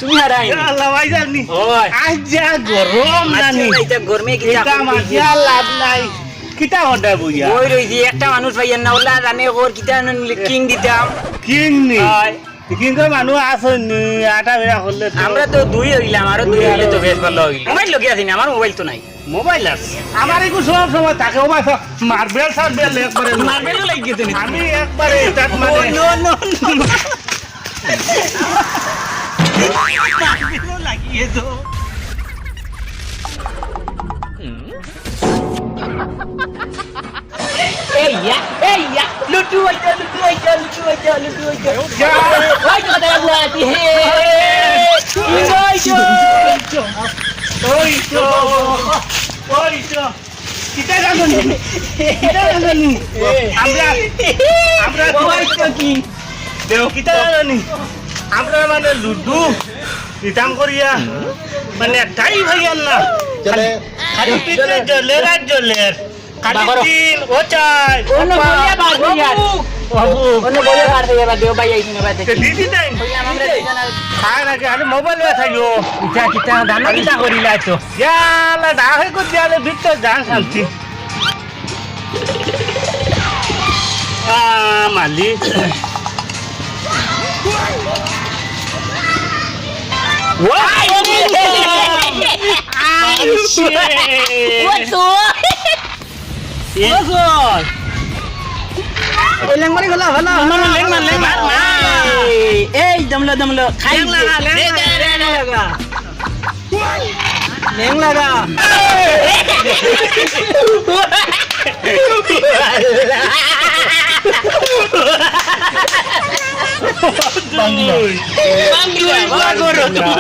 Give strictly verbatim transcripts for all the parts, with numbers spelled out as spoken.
তুমি হারাই। ইয়া আল্লাহ, ভাইজান নি। ওই। আজ যা গরম আজকে নানি। ভাই, যা গরমে কিতা এটা করি মাতিয়া দিছি। লাভ নাই। কিতা হডা বইয়া? ওই রইছি, একটা মানুষ পাইয়ার না, ওলা জানে ওর কিতা আনন কিং দিতাম। কিং নি? হয়। কিং করে মানুষ আছইন নি, আটা বেড়া করলে তো। আমরা তো দুই হইলাম, আরো দুই হইলে তো বেশ ভালো হইল। মোবাইল লগে আছি না, আমার মোবাইল তো নাই। মোবাইল আছে। আমার এগু সব সময় থাকে, ও ভাই, মার্বেল সার্বেল একবারে। মার্বেলও লাগি গেছে নি? আমি একবারে তার মানে ও, নো, নো, নো। মার্বেলও লাগিয়ে দো। এই ইয়া, এই ইয়া, লুডু হইতো, লুডু হইতো, লুডু হইতো, লুডু হইতো। যা। হইতো, কথা বলতে, হে। হইতো। ওই তো, ওই তো। কিতা জানো নি? কিতা জানো নি? আমরা, আমরা ওই তো কি? দেও, কিতা জানো নি? আমরা মানে লুডু নিতাম করিয়া, মানে একটাই ভাইয়ার না। চলে। খালি পিঠে জ্বলের আর জ্বলের। খালি বাবারও। দিন, ও চাই। অন্য বইয়া বাদ দিয়া। বাবু। অন্য বইয়া বাদ দিয়া, বাদ দিয়া, ভাই, এই দিনে বাদ তে দিয়া। দিদি নাই। বইয়া আমরা দুজনে খায় নাকি? আরে মোবাইল ব্যথা গো। ইটা কিতা, দানা কিতা করিলা তো? ইয়ালা, না হয় কো দিয়ালে ভিতর জান শান্তি। আ, মালি। ওয়াই! আই, shit! What the? এই লেং মারি গেল, হলো, হলো। লেং মার, লেং মার, লেং মার। এই, এই, দমলো, দমলো। খাই লেং লাগা, লেং দে, লাগা, দে, দে, লেং দে। লাগা। লেং লাগা। বাংলা। বাংলা, বাংলা।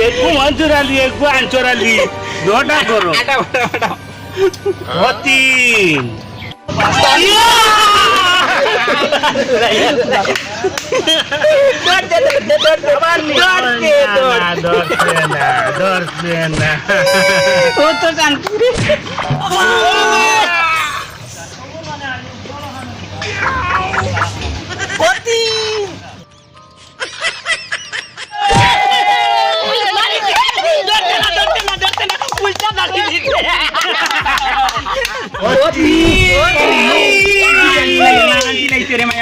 এগু আঞ্চরালি, এগু আঞ্চরালি। দুইটা করো। আটা, আটা, আটা। অতীন। ধরতে, ধরতে, ধরতে, ধরতে। না, না, ধরতে না, ধরতে না। ও তো জানতো রে। অতীন।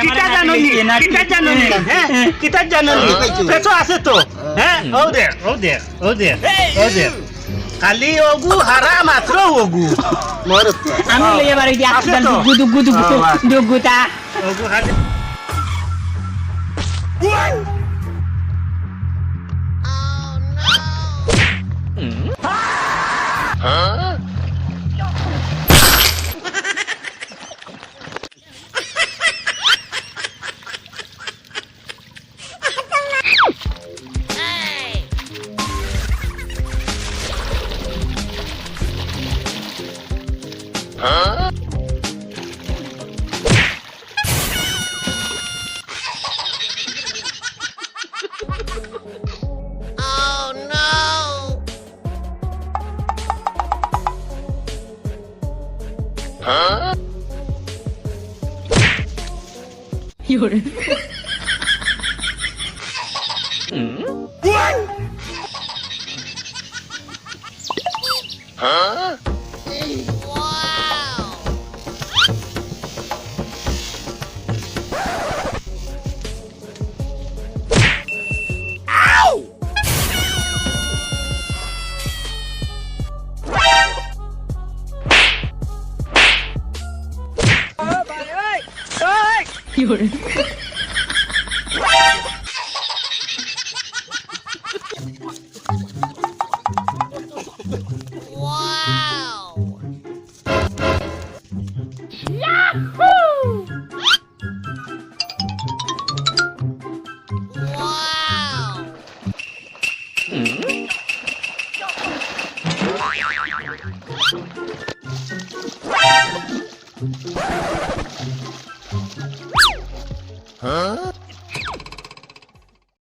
কিতা জানো নি? কিতা জানো নি? হ্যাঁ? কিতা জানো নি? পেছো আছে তো? হ্যাঁ? ও দে, ও দে, ও দে, ও দে। খালি ওগু হারা মাত্র ওগু। আমি লইয়া বাড়ি দিয়া আছে তো? দুগু, দুগু, দুগু, ও, আছে। দুগুতা। ওগু খালি।